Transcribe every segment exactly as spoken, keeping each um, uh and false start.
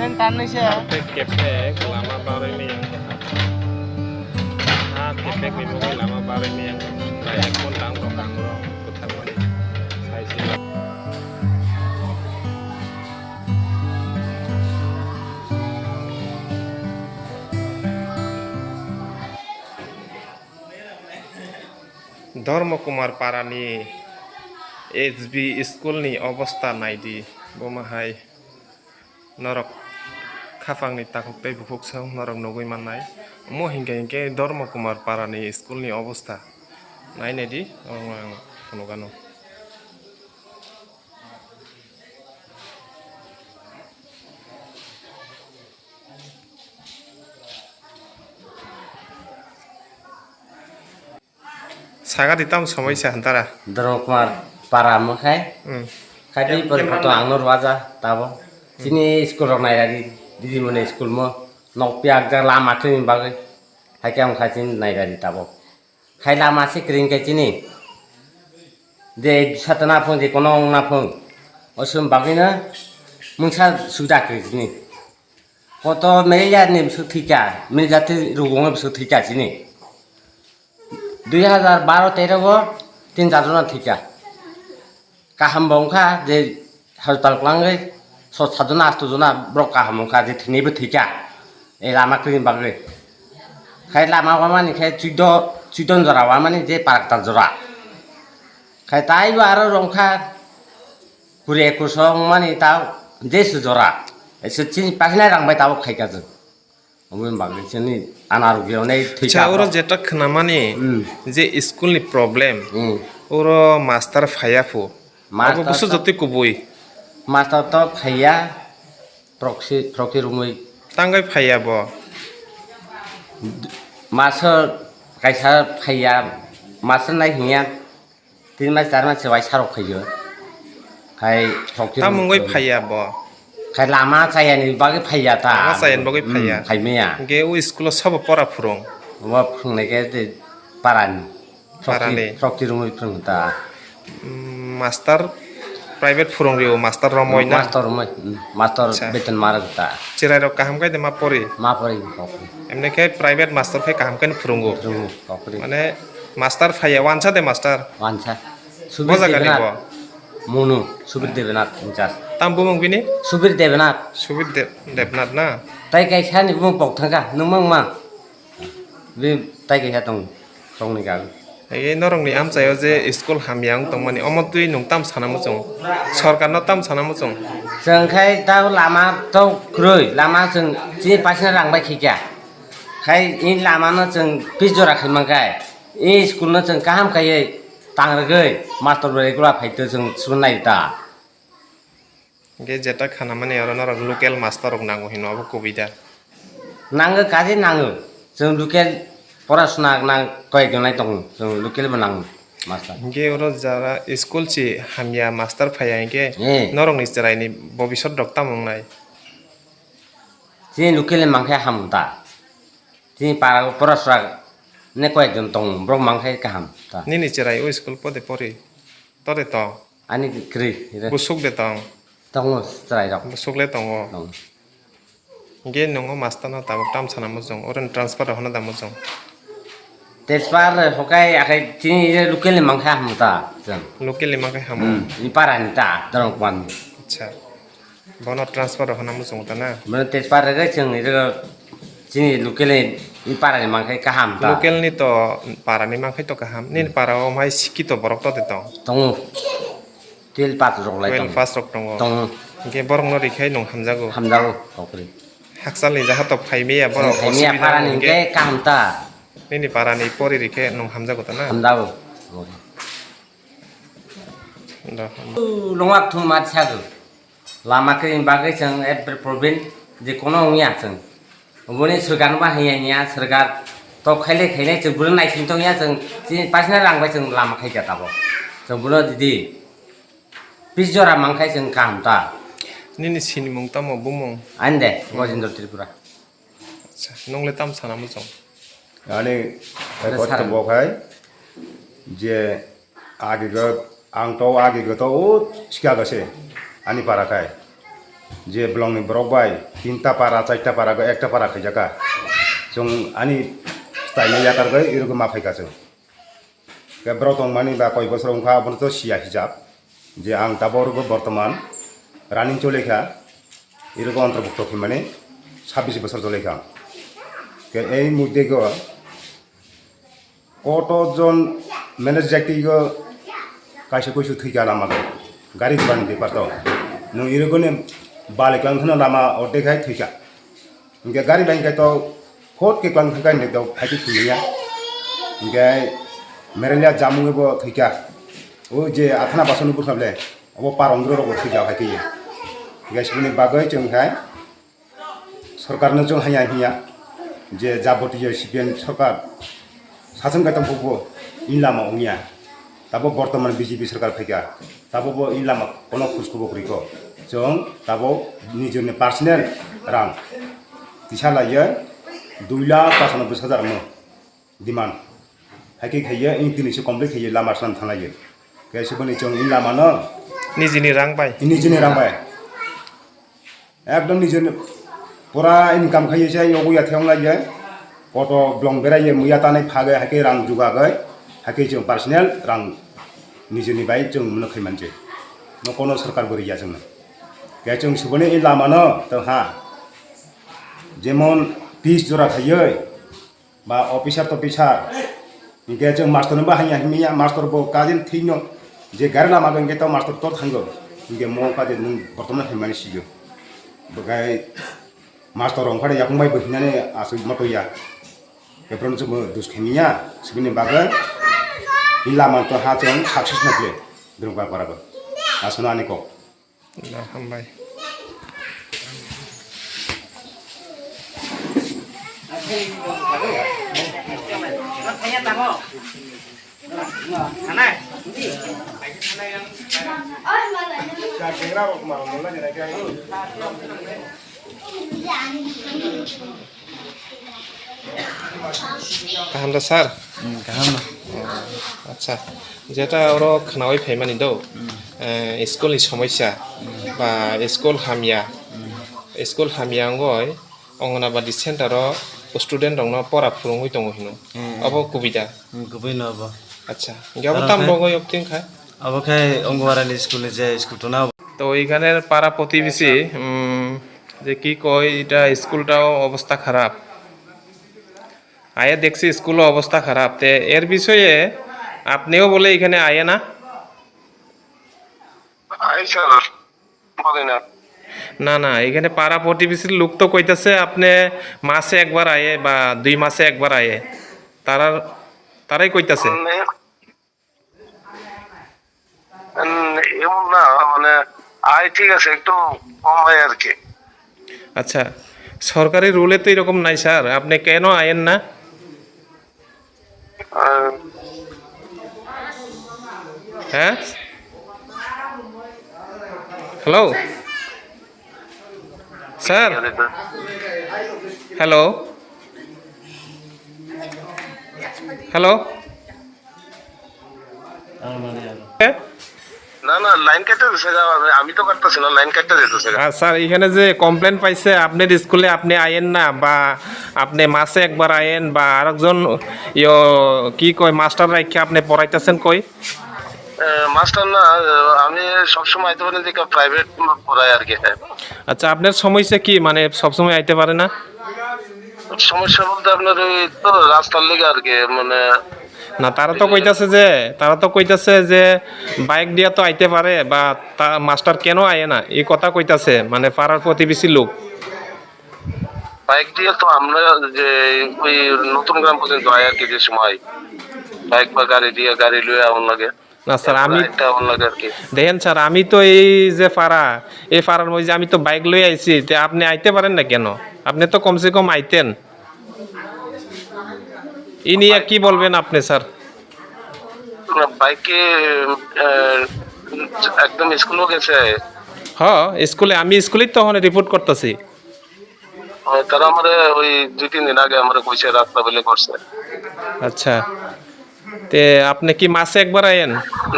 Tan ni se. Kepek lama barwi miyang. Ha kepek ni mugwi lama barwi miyang. Kaya kon dang rok ang rok. Kutharmani. Sai se. Dharma Kumar Parani H B school ni obostha naidi, bomo hai norok khapang ni takhuk tei bukhuk song norok nugwi mannai. Omo hinkhe hinkhe Dharma Kumar Parani school ni obostha nai naidi, omo ang phunukgano. Sagadi tamo somoi se hantara. Dharma Kumar para mo khai. Hmm. Khai tei Kem-, pore kem photo ano? Ang no rwaja tabo. Chini school rok nairadi, didi mone school mo nok piak jak lama thwini bagwi. Hai khe ang khai chini nairadi tabo. Khai lama se kring khe chini. Je satana phung je kono ongna phung. Osum bagwi no mungsa suda kring chini. Koto malaria ni bwswk thwikha, malaria tei rogo wngwi bwswk thwikha chini. Dui hazar baro tero o tin char jona thwikha. Kaham bo wngkha je hospital kwlangwi so sat jona asto jona borok kaham wngkha je thwinaibo thwikha. E lama kwrwini bagwi. Khai lama wamani khe chuido, chuidon jora wamani je paraktar jora. Khai taibo aro wngkha kuri ekus wngmani ta jesu jora. Ese chini pakhina rang bai tabuk khaika chwng. Omo bagwi chini anarok yone thwi Cha tabuk. Oro jeta khwnamani Hmm. je school ni problem. Hmm. Oro master phaya phu. Master Abo busu to jotwi kubui. Master to phaya proxy, proxy rumwi. Tangwi phaya bo. Master kaisa phaya, master nai hinya. Tin mas char mas se waisa rok phaiyo. Khai thokti Tamo wngwi rok phaiya bo? Khai lama chayani bagwi phaiya ta. Lama chayani bagwi Hmm, phaiya. Phaimaya. Hingke o school o sabo pora phurung? Obo phurungnai khe tei parani. Thokti, Parani. Thokti rungwi phurung ta. Mm, master private phurung rio, master romoi na? Master romoi, mm, master Acha. Beton marok ta. Cherai rok kaham khai de ma pori? Ma pori, ma pori. Emne khe private master khai kaham khai phurungo? Phurungo, ma pori. Mane Master phaiya, wansa de master? Wansa. Bo Subir jaga ni Debenath. Bo? Munu, Subir Debenath in charge. Tam bumung bini? Subir Debenath. Subir De-, Debnath na? Tai kaisa ni bumung pok thangka, nung mang mang. Bi tai kaisa tong, tong ni gago. Ege norok ni amchaio je school hamya wng tongmani, omo twi nung tam sana muchung? Sorkar no tam sana muchung? Chwng khai ta lama to kwrwi, lama chwng chini paisna rang bai khikya. Khai i lama no chwng pis jora khai mankhai. I school no chwng kaham khaiwi tangrwgwi master bai regular phaito chwng swngnai ta. Hingke jeta khanamani oro norok local master rok nango hino abo kubui da? Nango kaje nango. Chwng local pora suna nang koyek jon nai tongo. Chwng local bo nango master. Hingke oro jara school si hamya master phaiya hingke Eh. norokni chwraini bobisot rok tamo wngnai? Chini local ni mankhe ham ta. Chini para o pora sura ne koyek jon tongo, borok mankhe kaham ta. Nini chwrai o school pode pori? Tode tong? Ani kwrwi, ire. Busuk de tong? Tongo chwrai rok. Busuk le tongo? Tongo. Hingke nongo master no tabuk tam sana muchung, oro ni transfer rok hano da muchung? Transfer hokai akai chini ire local ni mankhe ham ta chwng. Local ni mankhe hamo? Hmm, ni para ni ta, dorong kwan. Acha. Bono transfer rok hwnna muchungo ta na? Bono tejpar rwgwi chwng rw chini local ni para ni mankhe kaham ta. Local ni to para ni mankhe to kaham. Nini para o mai sikito borok to de tong? Tongo. Twelve pass rok lai Twelve tongo. Pass rok tongo. Tongo. Hingke borok no rikhai nung hamjago. Hamjago kokri. Hakchal ni jaha to phai maya borok Phai maya osubida para ni hingke hingke kaham ta. Nini para ni pori rikhe nung hamjago ta na? Hamjago. Da. Longwak thung mat sago. Lama khe bagwi chwng every problem je kono wngya chwng. Oboni swrwkar ba haya haya swrwkar tok khaile khainai chwng bwrwi naising tongya chwng chini paisna rang bai chwng lama khaikha tabok. Chwng bono didi pis jora mankhai chwng kaham ta. Nini sinimung tamo bumung? Ani de Gojendra Tripura. Acha, nung le tam sana muchung? Ani Ani report sir. Tongbo khai je agi go ang to agi go to o sika go se ani para khai. je bolongni borok bai tinta para, charta para, ekta para khaijaka. Chwng ani style yakargwi irwgwi ma phaika chwng. Ke borok tongmani ba koi bosor wngkha, abono to siya hijab. Je ang tabok bortoman running cholaikha, irwgwi antorbhukto khaimani sabbish bosor cholaikha. Ke ei muidego koto jon manage jaitwigo kaisa kuisu thwikha lama do. Gari gurani bepar to. Nwng irwgwini balik lang thwna lama ordek hai thwikha. Hinkhe gari bai hinkhe to phot khe klang thangkha hinkhe to phaikhe thwimanya. Hinkhe malaria jamungwi bo thwikha. O je athana basonwi bwkha le, obo parong rok bo thwikha hai khe. Hinkhe siboni bagwi chwng khai. Sorkarno chwng haya hiya je jabotiyo C P M sorkar sachwng kaitam phukbo in lama wngya. Tabo bortoman B J P sorkar phaikha. Tabo bo in lama kono khuj khubok riko. Chwng tabo nijorni personal rang tisa laiya dui lakh pachanobboi hajar mo. Demand. Hai khe khaiya, in tini se complete khaiya, lama slam thanglaio. Khe siboni chwng in lama no. Nijini rang bai. Nijini rang bai. Ekdom nijini pura income khaiya se yogo ya thayong laiya. Koto blong beraiya muya tanai phagai hai khe rang jugagai. Hai khe chwng personal rang nijini bai chwng mano khai manje. No kono sarkar bo riya chwngno. Khe chwng siboni in lama no to ha. Jemon pis jora khaiya. Ba officer to officer. Hinkhe chwng master no bahai ya himya, master bo kajin thino je gari lama do hinkhe to master to thango. Hinkhe mo kaje nwng bortoman himani sigo. Bwkhai master rong phade yakung bai bo hinani aswk moto ya. Kepron chwng dus khimiya, sibini bagwi. Hin lama to ha chwng success na kle. Drung ka para go. Aswk ani kok. Da, hambai. Kaham da, sir? Hmm, kaham no. Oh, acha. Jeta oro khnawi phaimani do, hmm, eh, school ni somosya, hmm, ba school hamya, hmm, school hamya wngoi Anganabadi center o student rokno pora phurungwi tongo hino. Hmm. Abo kubui da? Hmm, kubui no abo. Acha. Hinkhe abo aro tam khe logo yok tin kha? Abo khe Anganabadi school ni je school tuna. তো এখানের পাড়া প্রতিবেশী, উম, যে কি কয়, এটা স্কুলটাও অবস্থা খারাপ। আয়া দেখছি স্কুলও অবস্থা খারাপ। তে এর বিষয়ে আপনিও বলে এখানে আয়া না? আই স্যার, বলে না। না, না, এখানে পাড়া প্রতিবেশীর লোক তো কইতাছে আপনি মাসে একবার আয়ে বা দুই মাসে একবার আয়ে। তারা, তারাই কইতাছে। উম, এ-, উম, এমন না, মানে, আয় ঠিক আছে, একটু কম আয় আর কি। আচ্ছা, সরকারি রুলে তো এরকম নাই স্যার, আপনি কেন আয়েন না? আহ, হ্যাঁ? হ্যালো? স্যার? হ্যালো? হ্যালো? এ? না, না, লাইন কেটে দিছে গা, আমি, আমি তো কাটতেছি না, লাইন কেটে দিতেছে গা। আর স্যার, এখানে যে কমপ্লেন পাইছে, আপনার স্কুলে আপনি আয়েন না, বা আপনি মাসে একবার আয়েন, বা আরেকজন, ইয়ো, কি কয়, মাস্টার রাখিয়া আপনি পড়াইতেছেন কই? এ, মাস্টার না, এ, আমি সবসময় আইতে পারি না, যে প্রাইভেট পড়াই আর কি। আচ্ছা, আপনার সমস্যা কি? মানে, সবসময় আইতে পারে না? সমস্যা বলতে আপনার ওই তো রাস্তার লেগে আর কি, মানে, না, তারা তো এই যে কইতাছে যে, তারা তো কইতাছে যে বাইক দিয়া তো আইতে পারে, বা তা-, মাস্টার কেন আয় না, এই কথা কইতাছে, মানে, পাড়ার প্রতিবেশী লোক। বাইক দিয়ে তো আমরা যে ওই নতুন গ্রাম পর্যন্ত আয় আর কি, যে সময় বাইক বা গাড়ি দিয়ে, গাড়ি লয়ে আমার লাগে। না স্যার, আমি রাইডটা আমার লাগে আর কি। দেখেন স্যার, আমি তো এই যে পাড়া, এই পাড়ার মধ্যে আমি তো বাইক লই আইছি, তে আপনি আইতে পারেন না কেন? আপনি তো কমসে কম আইতেন। ই নিয়ে কি বলবেন আপনি স্যার? না, বাইকে, আহ, একদম স্কুলও গেছে। হ্যাঁ, স্কুলে, আমি স্কুলেই তো ওখানে রিপোর্ট করতেছি। ও, তারা আমারে ওই দুই তিন দিন আগে আমারে কইছে রাস্তা বলে করছে। আচ্ছা, তে আপনি কি মাসে একবার আয়েন?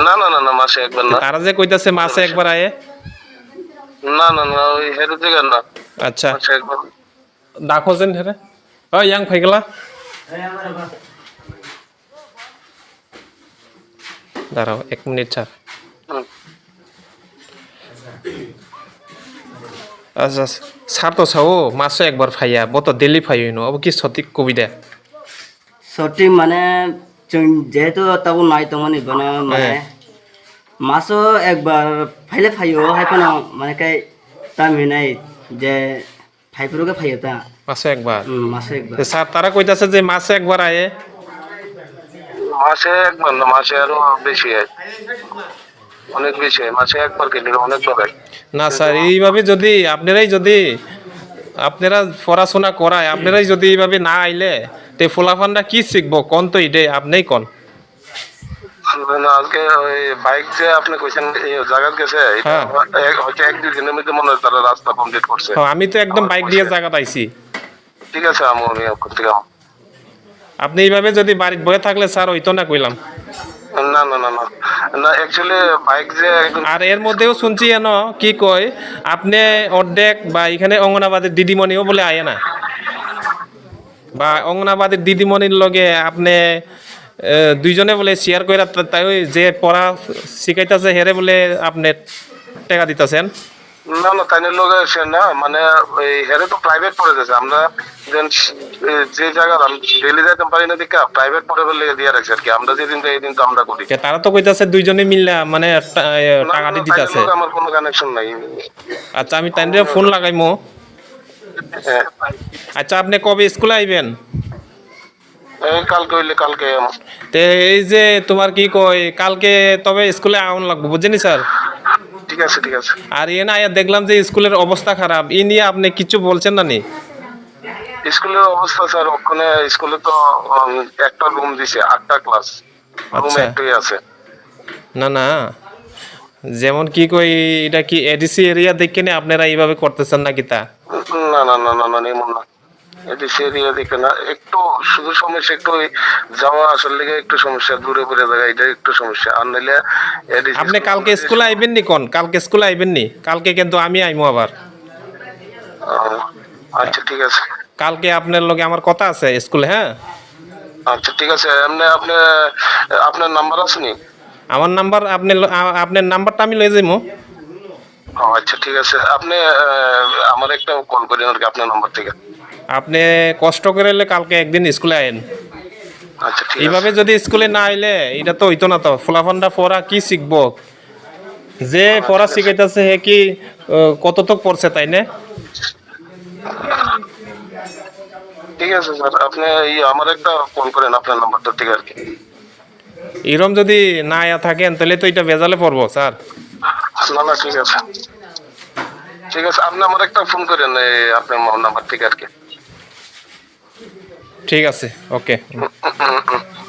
না, না, না, না, মাসে একবার না। তারা যে কইতাছে মাসে একবার আয়ে? না, না, না, ওই হেরে দিকে না। আচ্ছা। আচ্ছা, একবার। Dakho jen here. Oi, yang phaigla. Darao, ek minute, sir. Hmm. Acha, sir to sao, maso ekbar phaiya, bo to daily phaiwi no, abo ki sotik kobi de? Sotik mane, chwng jehetu tabuk nai tongmani bono, mane, eh, maso ekbar phaile phaio, hai phano, mane, kai tam hinai je, Phaiphuru khe phaio ta? Maso ekbar. Hmm, maso ekbar. Te sir tara koitase je maso ekbar aye. মাসে একবার না, মাসে আরো বেশি হয়, অনেক বেশি হয়, মাসে একবার খেলে অনেক বার হয়। না কিন্তু স্যার, এইভাবে যদি আপনারাই যদি আপনারা পড়াশোনা করায়, আপনারাই যদি এইভাবে না আইলে, তে ফুলাফানরা কি শিখবো? কোন তো এটাই আপনিই কোন। না, আজকে ওই বাইক যে আপনি কইছেন, এই জায়গাত গেছে, এটা হ্যাঁ। আমার এক, হয়তো এক দুই দিনের মধ্যে মনে হয় তারা রাস্তা কমপ্লিট করছে। হ্যাঁ, আমি তো একদম আমার বাইক দিয়ে কইছে। জায়গাত আইছি। ঠিক আছে, আমি, আমি ওখান থেকে আম- আপনি এইভাবে যদি বাড়িত বয়ে থাকলে স্যার হইতো না কইলাম। না, না, না, না। না, actually বাইক যে একদম আর এর মধ্যেও শুনছি এন কি কয়, আপনি অর্ধেক বা এখানে অঙ্গনাবাদীর দিদিমণিও বলে আয় না। বা অঙ্গনাবাদীর দিদিমণির লগে আপনি, এ, দুইজনে বলে শেয়ার কইরা তা-, তাই ওই যে পড়া শিখাইতাছে হেরে বলে আপনি টেকা দিতাছেন। না, না, তাইনের লগে সে না, মানে, ওই হেরে তো প্রাইভেট পড়ে গেছে। আমরা যেন, এ, যে জায়গার আমি ডেইলি যাইতাম পারি না, দেখে প্রাইভেট পড়ে বলে দিয়ে রাখছে আর কি। আমরা যেদিন যাই, এই দিন তো আমরা করি। কে, তারা তো কইতাছে দুইজনে মিললা, মানে, একটা, এ, না, টাকা না, দি তাইনের দিতাছে। লগে আমার কোনো কানেকশন নাই। আচ্ছা, আমি তাইনরে ফোন লাগাইমু। হ্যাঁ। আচ্ছা, আপনি কবে স্কুলে আইবেন? এই কালকে হইলে কালকে আম- তে এই যে তোমার কি কয়, কালকে তবে স্কুলে আউন লাগবো, বুঝছেন স্যার? ঠিক আছে, ঠিক আছে। আর এ না আয়া দেখলাম যে স্কুলের অবস্থা খারাপ, এই নিয়ে আপনি কিছু বলছেন না নি? স্কুলের অবস্থা স্যার, ওখানে স্কুলে তো, উম, একটা রুম দিছে, আটটা ক্লাস, রুম আচ্ছা। একটাই আছে। না, না, যেমন কি কই, এটা কি এডিসি এরিয়া দেখে নি আপনারা এইভাবে করতেছেন নাকি তা? না, না, না, না, না, এমন না। এডিসি এরিয়া দেখে না, একটু শুধু সমস্যা, একটু ওই যাওয়া আসার লেগে একটু সমস্যা, দূরে পড়ে জায়গা, এটা একটু সমস্যা। আর নাইলে এডিসি আপনি স্কুল কালকে মধ্যে স্কুলে আইবেন নি কোন? কালকে স্কুলে আইবেন নি? কালকে কিন্তু আমি আইমু আবার। ও, আচ্ছা, ঠিক আছে। কালকে আপনার লগে আমার কথা আছে স্কুলে, হ্যাঁ? আচ্ছা, ঠিক আছে। এমনি আপনি, আপনার নাম্বার আছে নি? আমার নাম্বার আপনি ল-, আ-, আপনার নাম্বারটা আমি লয়ে যাইমু। ও, আচ্ছা, ঠিক আছে। আপনি, আহ, আমার একটা কল করেন আর কি, আপনার নাম্বার থেকে। আপনি কষ্ট করে এলে কালকে একদিন স্কুলে আইন। আচ্ছা, ঠিক আছে। এইভাবে যদি স্কুলে না আইলে, এটা তো হইতো না তো। ফুলাফানরা পড়া কি শিখবো? যে আচ্ছা, পড়া ঠিক আছে। শিখাইতেছে, হে কি, আহ, কতটুক পড়ছে, তাই না? ঠিক আছে স্যার, আপনি এই আমার একটা ফোন করেন, আপনার নাম্বারটা ঠিক আর কি। এরম যদি না আয়া থাকেন, তাহলে তো এটা ভেজালে পড়বো, স্যার। না, না, ঠিক আছে। ঠিক আছে, আপনি আমার একটা ফোন করেন, এই আপনার মো-, নাম্বার থেকে আর কি। ঠিক আছে, ওকে। হুম, হুম, হুম, হুম।